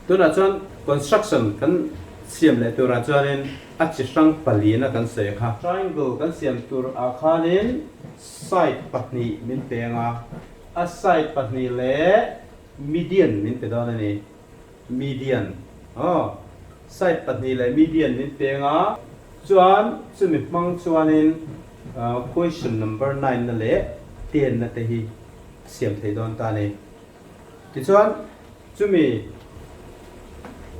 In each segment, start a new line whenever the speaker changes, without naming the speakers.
Tunah chuan construction kan siam leh turah chuanin a chi hrang palina kan sawi kha. Triangle kan siam tur ah khanin side pahnih min peng a, a side pahnih leh median min pe dawn a ni. Median aw side pahnih leh median min peng a, chuan chumi hmang chuanin question number nine na leh ten na te hi a siam thei dawn ta a ni. Tichuan chumi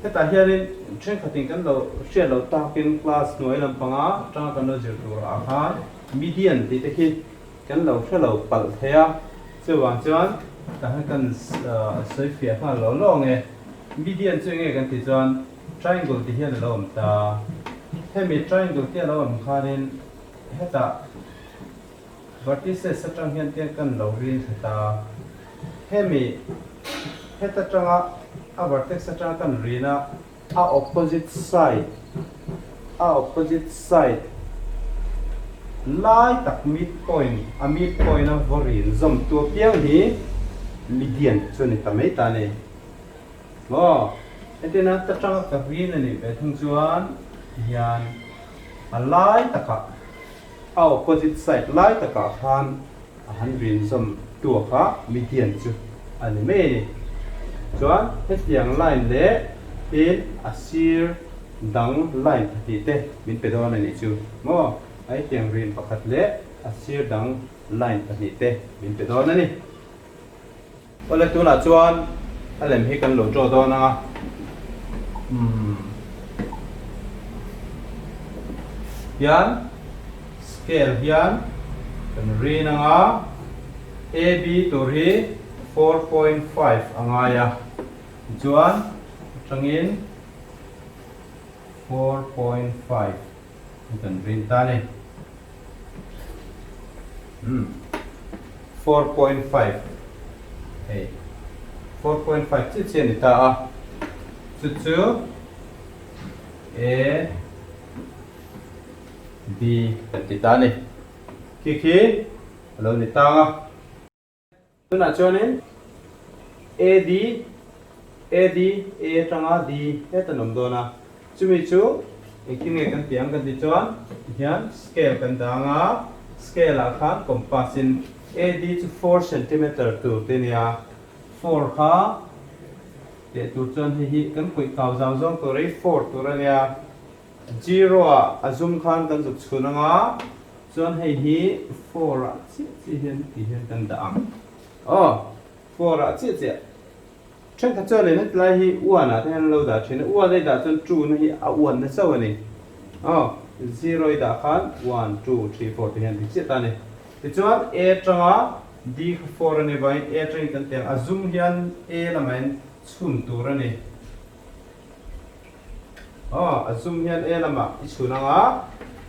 hetah hianin thenkhatin kan lo hriat loh takin class hnuai lampanga atanga kan lo zir tur ah khan median tih te khi Kan lo hre lo palh thei a, chuvang chuan tah hian kan sawi fiah nghal lo lo ang e. Median chu enge kan tih chuan triangle ti hian a lo awm ta. Hemi triangle te a lo awm khanin hetah vertices atang hian tiang kan lo rin thla ta. Hemi heta tanga a vertex atanga kan rin a, A opposite side, a opposite side lai tak midpoint, a midpoint a vawrin zawmtu apiang hi median chu ni ta mai ta a ni. Maw? Hetina ta tanga ka rin a nih ve thung chuan tihian a lai takah a opposite side lai takah khan A han rin zawm tu kha median chu a ni mai a ni. Chuan hetiang line leh tin a sir dang line pahnih te min pe dawn a nih chu maw? A hetiang rin pakhat leh a sir dang line pahnih te min pe dawn a ni. Awle tunah chuan a lem hi kan lo draw dawn ang a. Umm. Hian scale hian kan rin ang a, AB tur hi 4.5 a ngai a, tichuan atangin 4.5 kan rin ta a ni. Umm 4.5 hei 4.5 chiah chiah a ni ta a, chu chu A B kan ti ta a ni. Khi khi a lo ni tang a. Tunah chuanin AD, AD, A atanga D het an awm dawn a, chumi chu engtin nge kan tih ang kan tih chuan tihian scale kan dang a, scale ah khan compass in AD chu four centimeter tur te nia, four kha teh tur chuan hei hi kan kuih kau zau zawng tur hi four tur a nia, zero ah a zum khan kan zuk chhun ang a. Chuan hei hi four ah chiah chiah hian ti hian kan dah ang. Aw, four ah chiah chiah. Thenkhat chuan in hetilai hi one ah te hian an lo dah thin a, one a i dah chuan two na hi a one na chauh a ni. Aw, zero i dah khan one, two, three, four te hian dik chiah ta a ni. Tichuan A atanga D kha four a ni vangin A atangin kan ti ang, a zum hian A lamah in chhun tur a ni. Aw, a zum hian A lamah i chhun ang a,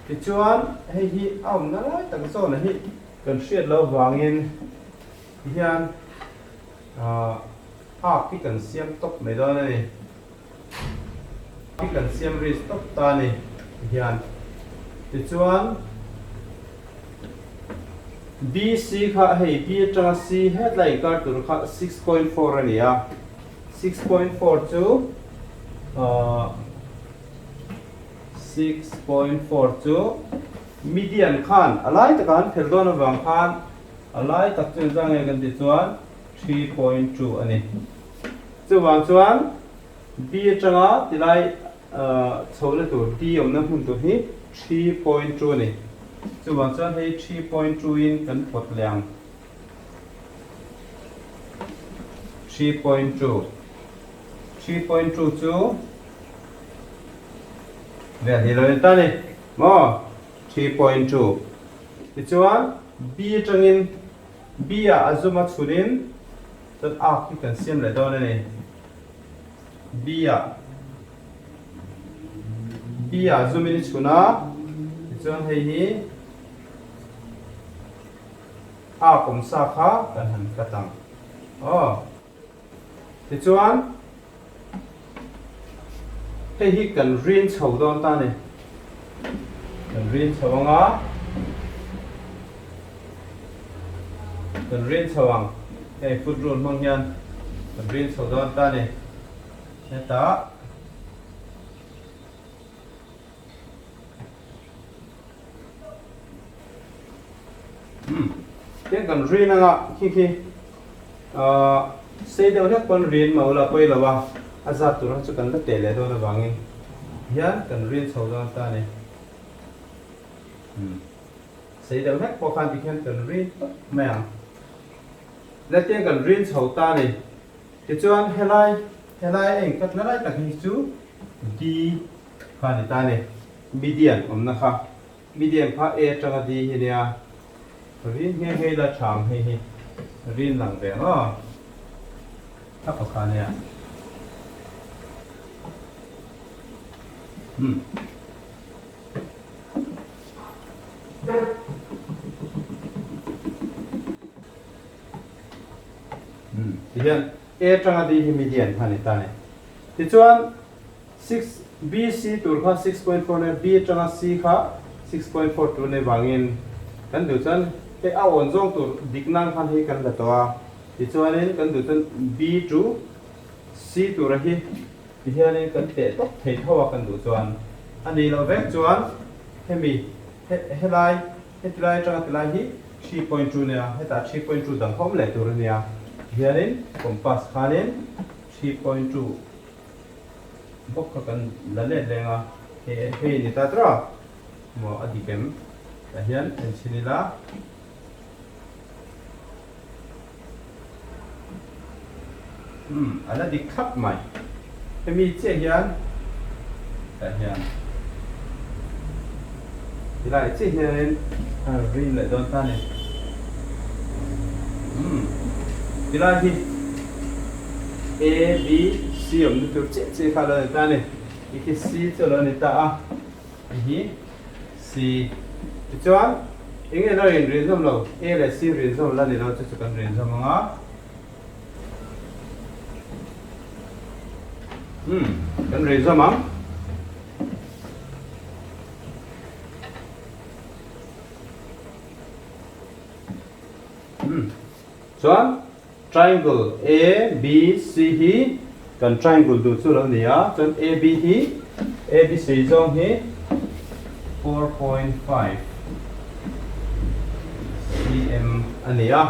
tichuan hei hi a awmna lai tak zawna hi kan hriat loh vangin tihian arc hi kan siam tawp mai dawn a ni. Hi kan siam risk tawp ta a ni tihian. Tichuan BC kha hei B atanga C hetlai inkar tur kha 6.4 a ni a. 6.4 chu 6.4 chu median khan a lai takah an phel dawn avang khan a lai tak chu engzah nge kan tih chuan 3.2 a ni. Chuvang chuan B atanga tilai chhohna tur D awmna hmun tur hi 3.2 a ni. Chuvang chuan hei 3.2 in kan pawt leh ang. 3.2 3.2 chu vel hi lo ni ta ni maw 3.2 tichuan B atangin B ah a zum a chhunin chuan arc hi kan siam leh dawn a ni B ah B ah zumin i chhun a tichuan hei hi A kawm sa kha kan han cut ang aw. Tichuan hei hi kan rin chho dawn ta ni. Kan rin chho ang a, kan rin chho ang hei foot rule hmang hian kan rin chho dawn ta ni. Hetah Umm tiang kan rin anga khi khi ahh sei deuh hlek pawn rin mah ula pawi lo a, a zat tur kha chu kan la teh leh dawn avangin hian kan rin chho dawn ta a ni. Umm sei deuh hlek pawh khan tikhian kan rin tawp mai ang. La tiang kan rin chho ta a ni. Tichuan helai helai a inkatna lai tak hi chu D kha a ni ta a ni. Median awmna kha. Median kha A atanga D hi nia. Rin nghe hei la tham hei hi rin lang ve ang aw. Tha pakha nia. Umm. Tihian A atanga D hi median kha a ni ta a ni. Tichuan 6 BC tur kha 6.4 nia B atanga C kha 6.4 tur nei vangin kan duh chuan hei a awn zawng tur dik nan khan hei kan la tawh a. Tichuanin kan duh chuan B to C tura hi tihianin kan teh tawp thei tho a kan duh chuan. A nih loh vek chuan hemi helai Heti lai atanga ti lai hi 3.2 nia, hetah 3.2 dang kha awm leh tur a nia. Tihianin compass khanin 3.2 bawk kha kan la let leng a, hei hei a ni ta tawh a, maw a dik em? Tah hian en chhin ila. Umm a la dik thlap mai. Hemi chiah hian tah hian tilai chiah hianin a rin leh dawn ta a ni. Umm tilai hi A B C awmna tur chiah chiah kha a lo ni ta a ni. Ti khi C chu a lo ni ta a. Hei hi C. Tichuan, eng nge la rin rin zawm lo? A leh C rin zawm la ni lo chu chu kan rin zawm ang a. Umm, kan rin zawm ang. Umm, chuan triangle A B C hi kan triangle duh chu lo ni a, chuan A B hi A B sei zawng hi 4.5 cm a ni a,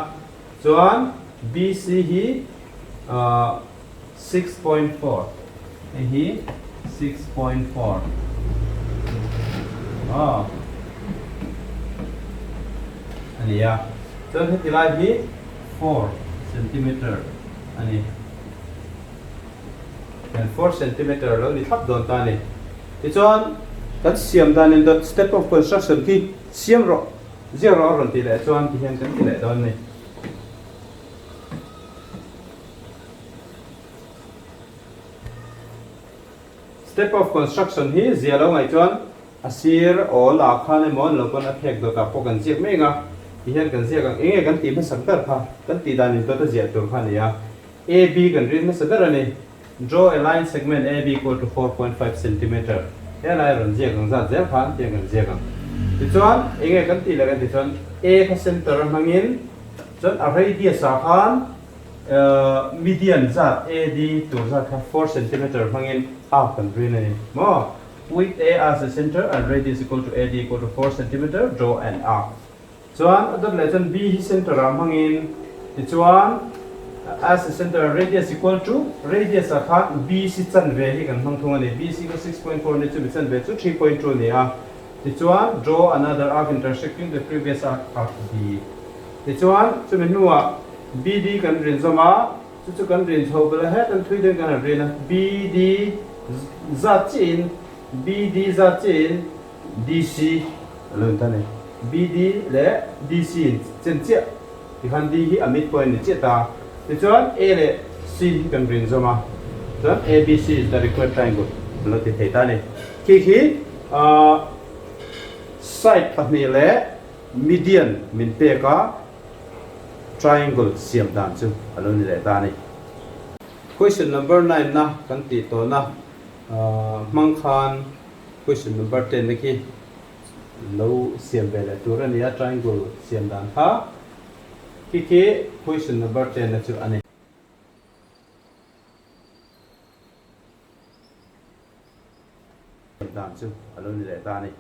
chuan B C hi ahh 6.4 hei hi 6.4 aw a ni a, chuan heti lai hi 4 centimeter a ni. Hian 4 centimeter lo ni thlap dawn ta a ni. Tichuan kan siam danin dawt step of construction khi siam rawh ziak rawh a rawn tih leh chuan tihian kan ti leh dawn a ni. Step of construction hi zia lo ngaih chuan a sir awl ah khan emaw an lo pawn a phek dawt ah pawh kan ziak mek a, ti hian kan ziak ang. Enge kan tih hmasak ber kha kan tih dan in dawt a ziah tur kha a ni a, AB kan rin hmasa ber a ni. Draw a line segment AB equal to 4.5 centimeter he lai rawn ziak ang zat zel khan tiang kan ziak ang. Tichuan enge kan tih leh kan tih chuan A kha center a hmangin chuan a radius ah khan Median zat AD tur zat kha 4 centimeter hmangin arc kan rin a ni maw? With A as a center and radius equal to AD equal to 4 centimeter, draw an arc. Chuan a dawt leh chuan B hi center ah hmangin tichuan as a center and radius equal to radius ah khan BC chanve hi kan hmang thung a ni. BC kha 6.4 ni chumi chanve chu 3.2 a ni a. Tichuan draw another arc intersecting the previous arc, arc B. Tichuan chumi hnuah BD kan rin zawm a, chu chu kan rin chho bel a, hetan thui deuhin kan han rin a, BD zat chiahin, BD zat chiahin DC a lo intan a ni. BD leh DC in chen chiah tikhan D hi a midpoint ni chiah ta. Tichuan A leh C hi kan rin zawm a, chuan ABC is the required triangle a lo ti thei ta a ni. Khi khi side pahnih leh median min pek a. Triangle siam dan chu a lo ni leh ta a ni. Question number 9 na kan tih tawhna hmang khan question number 10 na khi lo siam ve leh tur a ni a, triangle siam dan kha khi khi question number 10 na chu a ni. Dan chu a lo ni leh ta a ni.